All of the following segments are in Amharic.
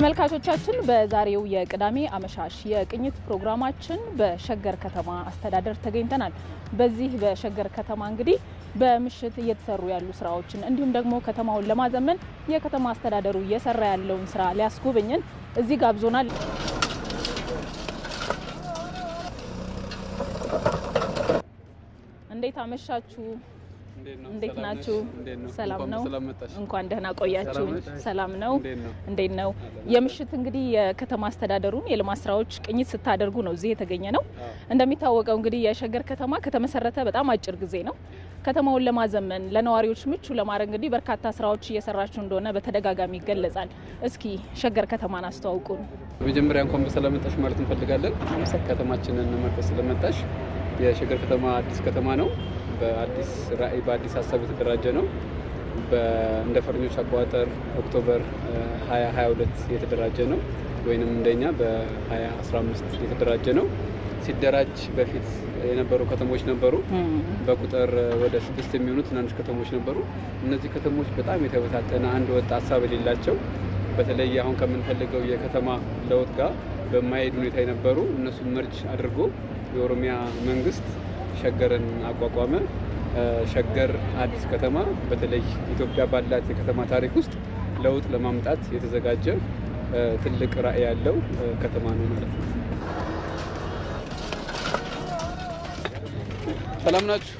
ተመልካቾቻችን፣ በዛሬው የቅዳሜ አመሻሽ የቅኝት ፕሮግራማችን በሸገር ከተማ አስተዳደር ተገኝተናል። በዚህ በሸገር ከተማ እንግዲህ በምሽት እየተሰሩ ያሉ ስራዎችን እንዲሁም ደግሞ ከተማውን ለማዘመን የከተማ አስተዳደሩ እየሰራ ያለውን ስራ ሊያስጎበኘን እዚህ ጋብዞናል። እንዴት አመሻችሁ? እንዴት ናችሁ? ሰላም ነው? እንኳን ደህና ቆያችሁ። ሰላም ነው? እንዴት ነው? የምሽት እንግዲህ የከተማ አስተዳደሩን የልማት ስራዎች ቅኝት ስታደርጉ ነው እዚህ የተገኘ ነው። እንደሚታወቀው እንግዲህ የሸገር ከተማ ከተመሰረተ በጣም አጭር ጊዜ ነው። ከተማውን ለማዘመን፣ ለነዋሪዎች ምቹ ለማድረግ እንግዲህ በርካታ ስራዎች እየሰራችሁ እንደሆነ በተደጋጋሚ ይገለጻል። እስኪ ሸገር ከተማን አስተዋውቁን። መጀመሪያ እንኳን በሰላም መጣሽ ማለት እንፈልጋለን። ከተማችንን መርጠሽ ስለመጣሽ። የሸገር ከተማ አዲስ ከተማ ነው። በአዲስ ራዕይ፣ በአዲስ ሀሳብ የተደራጀ ነው። እንደ ፈረንጆች አቆጣጠር October 2022 የተደራጀ ነው፣ ወይንም እንደኛ በ2015 የተደራጀ ነው። ሲደራጅ በፊት የነበሩ ከተሞች ነበሩ። በቁጥር ወደ 6 የሚሆኑ ትናንሽ ከተሞች ነበሩ። እነዚህ ከተሞች በጣም የተበታተነ፣ አንድ ወጥ ሀሳብ የሌላቸው፣ በተለይ አሁን ከምንፈልገው የከተማ ለውጥ ጋር በማይሄድ ሁኔታ የነበሩ፣ እነሱን merge አድርጎ የኦሮሚያ መንግስት ሸገርን አቋቋመ። ሸገር አዲስ ከተማ በተለይ ኢትዮጵያ ባላት የከተማ ታሪክ ውስጥ ለውጥ ለማምጣት የተዘጋጀ፣ ትልቅ ራዕይ ያለው ከተማ ነው ማለት ነው። ሰላም ናችሁ?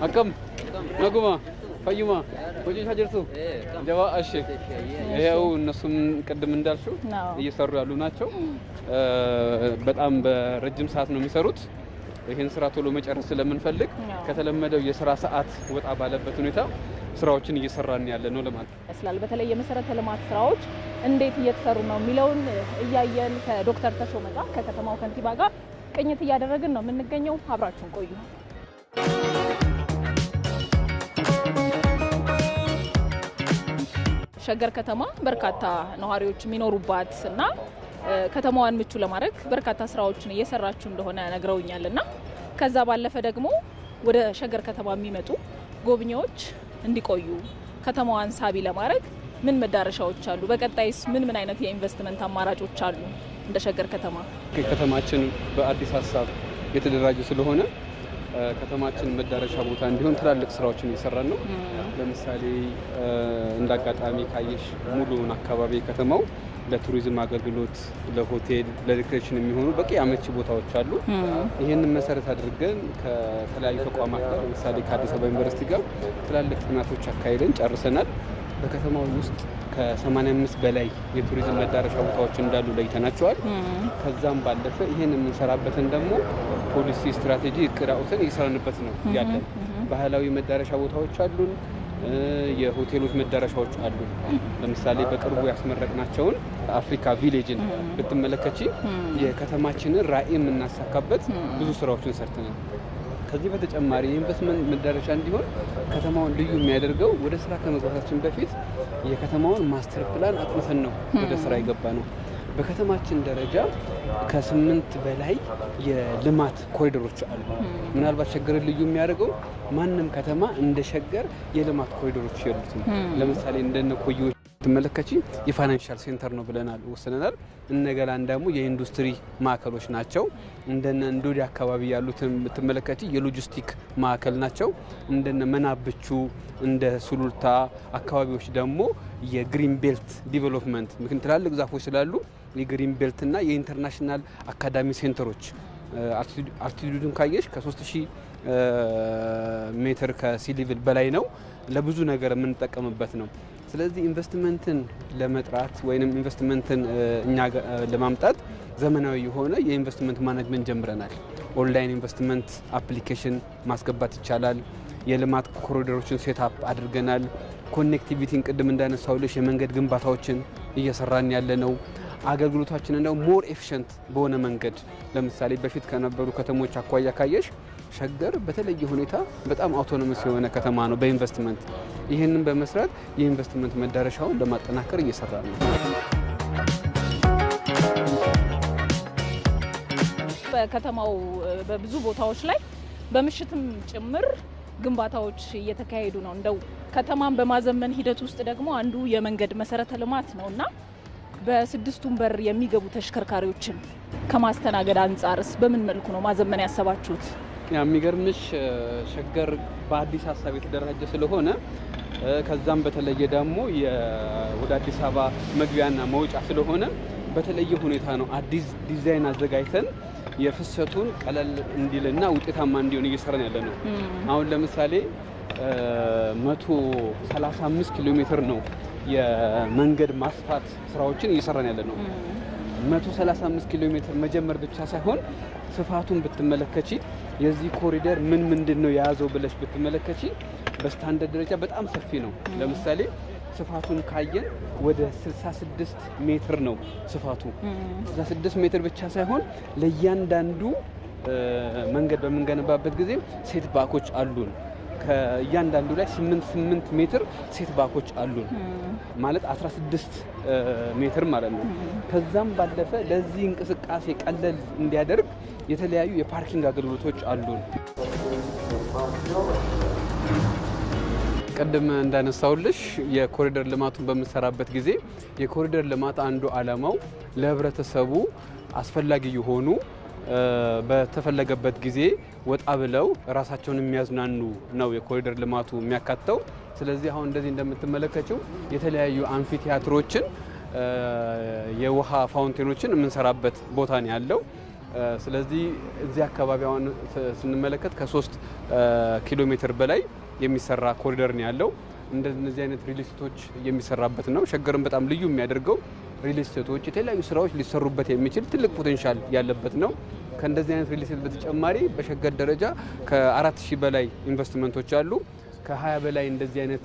Akkam naguma fayyuma hojii jirtu ጀባ። እሺ፣ ይኸው እነሱም ቅድም እንዳልሽው እየሰሩ ያሉ ናቸው። በጣም በረጅም ሰዓት ነው የሚሰሩት። ይህን ስራ ቶሎ መጨረስ ስለምንፈልግ ከተለመደው የስራ ሰዓት ወጣ ባለበት ሁኔታ ስራዎችን እየሰራን ያለ ነው ለማለት ይመስላል። በተለይ የመሰረተ ልማት ስራዎች እንዴት እየተሰሩ ነው የሚለውን እያየን ከዶክተር ተሾመ ጋር፣ ከከተማው ከንቲባ ጋር ቅኝት እያደረግን ነው የምንገኘው። አብራችሁን ቆዩ። ሸገር ከተማ በርካታ ነዋሪዎች የሚኖሩባት እና ከተማዋን ምቹ ለማድረግ በርካታ ስራዎችን እየሰራችሁ እንደሆነ ነግረውኛል። እና ከዛ ባለፈ ደግሞ ወደ ሸገር ከተማ የሚመጡ ጎብኚዎች እንዲቆዩ ከተማዋን ሳቢ ለማድረግ ምን መዳረሻዎች አሉ? በቀጣይስ ምን ምን አይነት የኢንቨስትመንት አማራጮች አሉ እንደ ሸገር ከተማ? ከተማችን በአዲስ ሀሳብ የተደራጀ ስለሆነ ከተማችን መዳረሻ ቦታ እንዲሆን ትላልቅ ስራዎችን እየሰራን ነው። ለምሳሌ እንደ አጋጣሚ ካየሽ ሙሉውን አካባቢ ከተማው ለቱሪዝም አገልግሎት፣ ለሆቴል፣ ለ recreation የሚሆኑ በቂ አመቺ ቦታዎች አሉ። ይህንን መሰረት አድርገን ከተለያዩ ተቋማት ጋር፣ ለምሳሌ ከአዲስ አበባ ዩኒቨርሲቲ ጋር ትላልቅ ጥናቶች አካሂደን ጨርሰናል። በከተማው ውስጥ ከ85 በላይ የቱሪዝም መዳረሻ ቦታዎች እንዳሉ ለይተናቸዋል። ከዛም ባለፈ ይህን የምንሰራበትን ደግሞ ፖሊሲ፣ ስትራቴጂ፣ እቅድ አውጥተን እየሰራንበት ነው ያለን። ባህላዊ መዳረሻ ቦታዎች አሉን። የሆቴሎች መዳረሻዎች አሉ። ለምሳሌ በቅርቡ ያስመረቅናቸውን አፍሪካ ቪሌጅን ብትመለከቺ የከተማችንን ራዕይ የምናሳካበት ብዙ ስራዎችን ሰርተናል። ከዚህ በተጨማሪ የኢንቨስትመንት መዳረሻ እንዲሆን ከተማውን ልዩ የሚያደርገው ወደ ስራ ከመግባታችን በፊት የከተማውን master plan አጥንተን ነው ወደ ስራ የገባነው። በከተማችን ደረጃ ከ8 በላይ የልማት ኮሪደሮች አሉ። ምናልባት ሸገርን ልዩ የሚያደርገው ማንም ከተማ እንደ ሸገር የልማት ኮሪደሮች የሉትም። ለምሳሌ እንደነ ኮዬዎች ትመለከቺ የ financial center ነው ብለናል፣ ወስነናል። እነ ገላን ደግሞ የኢንዱስትሪ ማዕከሎች ናቸው። እንደነ እንዶዲ አካባቢ ያሉትን ብትመለከቺ የሎጂስቲክ ማዕከል ናቸው። እንደነ መናብቹ፣ እንደ ሱሉልታ አካባቢዎች ደግሞ የ green belt development፣ ምክንያቱም ትላልቅ ዛፎች ስላሉ የ green belt ና የ international academy center ኦች፣ altitude ኡን ካየሽ ከ3000 ሜትር ከ sea level በላይ ነው። ለብዙ ነገር የምንጠቀምበት ነው። ስለዚህ ኢንቨስትመንትን ለመጥራት ወይም ኢንቨስትመንትን እኛ ለማምጣት ዘመናዊ የሆነ የኢንቨስትመንት management ጀምረናል። Online investment application ማስገባት ይቻላል። የልማት ኮሪደሮችን set up አድርገናል። Connectivity ን ቅድም እንዳነሳውልሽ የመንገድ ግንባታዎችን እየሰራን ያለ ነው። አገልግሎታችንን ደግሞ more efficient በሆነ መንገድ፣ ለምሳሌ በፊት ከነበሩ ከተሞች አኳያ ካየሽ ሸገር በተለየ ሁኔታ በጣም autonomous የሆነ ከተማ ነው በኢንቨስትመንት። ይህንን በመስራት የኢንቨስትመንት መዳረሻውን ለማጠናከር እየሰራ ነው። በከተማው በብዙ ቦታዎች ላይ በምሽትም ጭምር ግንባታዎች እየተካሄዱ ነው። እንደው ከተማን በማዘመን ሂደት ውስጥ ደግሞ አንዱ የመንገድ መሰረተ ልማት ነው እና በስድስቱም በር የሚገቡ ተሽከርካሪዎችን ከማስተናገድ አንጻርስ በምን መልኩ ነው ማዘመን ያሰባችሁት? የሚገርምሽ ሸገር በአዲስ ሀሳብ የተደራጀ ስለሆነ ከዛም በተለየ ደግሞ ወደ አዲስ አበባ መግቢያና መውጫ ስለሆነ በተለየ ሁኔታ ነው አዲስ ዲዛይን አዘጋጅተን የፍሰቱን ቀለል እንዲልና ውጤታማ እንዲሆን እየሰራን ያለ ነው። አሁን ለምሳሌ 135 ኪሎ ሜትር ነው የመንገድ ማስፋት ስራዎችን እየሰራን ያለ ነው። 135 ኪሎ ሜትር መጀመር ብቻ ሳይሆን ስፋቱን ብትመለከቺ የዚህ ኮሪደር ምን ምንድን ነው የያዘው ብለሽ ብትመለከቺ በስታንዳርድ ደረጃ በጣም ሰፊ ነው። ለምሳሌ ስፋቱን ካየን ወደ 66 ሜትር ነው ስፋቱ። 66 ሜትር ብቻ ሳይሆን ለእያንዳንዱ መንገድ በምንገነባበት ጊዜ setback ኦች አሉን። ከእያንዳንዱ ላይ 8 8 ሜትር setback ኦች አሉን ማለት 16 ሜትር ማለት ነው። ከዛም ባለፈ ለዚህ እንቅስቃሴ ቀለል እንዲያደርግ የተለያዩ የ parking አገልግሎቶች አሉን። ቅድም እንዳነሳውልሽ የኮሪደር ልማቱን በምንሰራበት ጊዜ የኮሪደር ልማት አንዱ ዓላማው ለህብረተሰቡ አስፈላጊ የሆኑ በተፈለገበት ጊዜ ወጣ ብለው ራሳቸውን የሚያዝናኑ ነው የኮሪደር ልማቱ የሚያካትተው። ስለዚህ አሁን እንደዚህ እንደምትመለከችው የተለያዩ amphitheater ኦችን፣ የውሃ fountain ኦችን የምንሰራበት ቦታ ነው ያለው። ስለዚህ እዚህ አካባቢ አሁን ስንመለከት ከ3 ኪሎ ሜትር በላይ የሚሰራ ኮሪደር ነው ያለው። እንደነዚህ አይነት ሪል ስቴቶች የሚሰራበት ነው። ሸገርን በጣም ልዩ የሚያደርገው ሪል ስቴቶች፣ የተለያዩ ስራዎች ሊሰሩበት የሚችል ትልቅ potential ያለበት ነው። ከእንደዚህ አይነት ሪል ስቴት በተጨማሪ በሸገር ደረጃ ከ4000 በላይ ኢንቨስትመንቶች አሉ። ከ20 በላይ እንደዚህ አይነት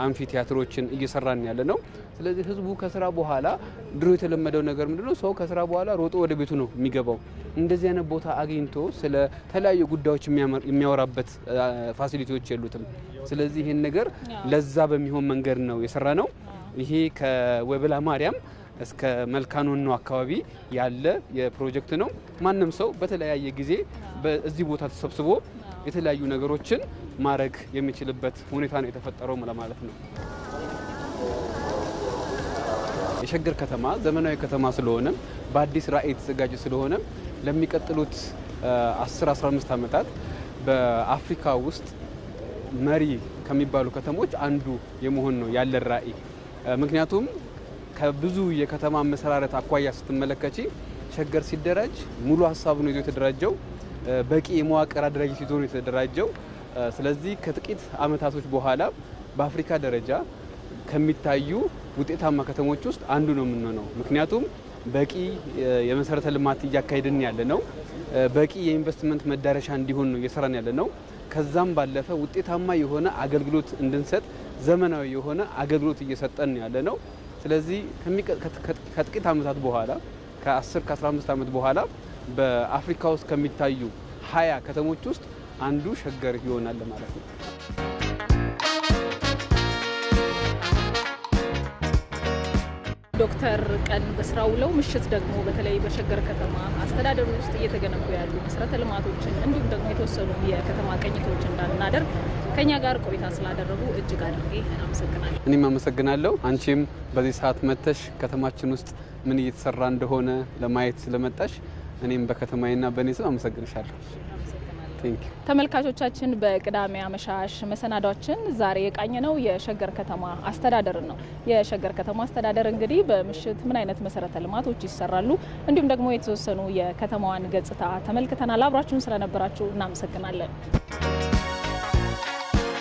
amphitheater ኦችን እየሰራን ያለ ነው። ስለዚህ ህዝቡ ከስራ በኋላ ድሮ የተለመደው ነገር ምንድነው? ሰው ከስራ በኋላ ሮጦ ወደ ቤቱ ነው የሚገባው። እንደዚህ አይነት ቦታ አግኝቶ ስለ ተለያዩ ጉዳዮች የሚያወራበት facility ዎች የሉትም። ስለዚህ ይሄን ነገር ለዛ በሚሆን መንገድ ነው የሰራ ነው። ይሄ ከወበላ ማርያም እስከ መልካኖኖ አካባቢ ያለ የፕሮጀክት ነው። ማንም ሰው በተለያየ ጊዜ በዚህ ቦታ ተሰብስቦ የተለያዩ ነገሮችን ማድረግ የሚችልበት ሁኔታ ነው የተፈጠረው ለማለት ነው። የሸገር ከተማ ዘመናዊ ከተማ ስለሆነ፣ በአዲስ ራዕይ የተዘጋጀ ስለሆነ ለሚቀጥሉት 10 15 ዓመታት በአፍሪካ ውስጥ መሪ ከሚባሉ ከተሞች አንዱ የመሆን ነው ያለን ራዕይ። ምክንያቱም ከብዙ የከተማ መሰራረት አኳያ ስትመለከቺ ሸገር ሲደራጅ ሙሉ ሀሳቡን ይዞ የተደራጀው፣ በቂ የመዋቅር አደራጀት ይዞ ነው የተደራጀው። ስለዚህ ከጥቂት አመታቶች በኋላ በአፍሪካ ደረጃ ከሚታዩ ውጤታማ ከተሞች ውስጥ አንዱ ነው የምንሆነው። ምክንያቱም በቂ የመሰረተ ልማት እያካሄድን ያለ ነው። በቂ የኢንቨስትመንት መዳረሻ እንዲሆን ነው እየሰራን ያለ ነው። ከዛም ባለፈ ውጤታማ የሆነ አገልግሎት እንድንሰጥ ዘመናዊ የሆነ አገልግሎት እየሰጠን ያለ ነው። ስለዚህ ከጥቂት ዓመታት በኋላ፣ ከ10 ከ15 ዓመት በኋላ በአፍሪካ ውስጥ ከሚታዩ 20 ከተሞች ውስጥ አንዱ ሸገር ይሆናል ማለት ነው። ዶክተር፣ ቀን በስራ ውለው ምሽት ደግሞ በተለይ በሸገር ከተማ አስተዳደሩ ውስጥ እየተገነቡ ያሉ መሰረተ ልማቶችን እንዲሁም ደግሞ የተወሰኑ የከተማ ቅኝቶች እንዳናደርግ ከኛ ጋር ቆይታ ስላደረጉ እጅግ አድርጌ አመሰግናለሁ። እኔም አመሰግናለሁ። አንቺም በዚህ ሰዓት መጥተሽ ከተማችን ውስጥ ምን እየተሰራ እንደሆነ ለማየት ስለመጣሽ እኔም በከተማዬና በእኔ ስም አመሰግንሻለሁ። ተመልካቾቻችን፣ በቅዳሜ አመሻሽ መሰናዷችን ዛሬ የቃኘነው የሸገር ከተማ አስተዳደርን ነው። የሸገር ከተማ አስተዳደር እንግዲህ በምሽት ምን አይነት መሰረተ ልማቶች ይሰራሉ፣ እንዲሁም ደግሞ የተወሰኑ የከተማዋን ገጽታ ተመልክተናል። አብራችሁን ስለነበራችሁ እናመሰግናለን።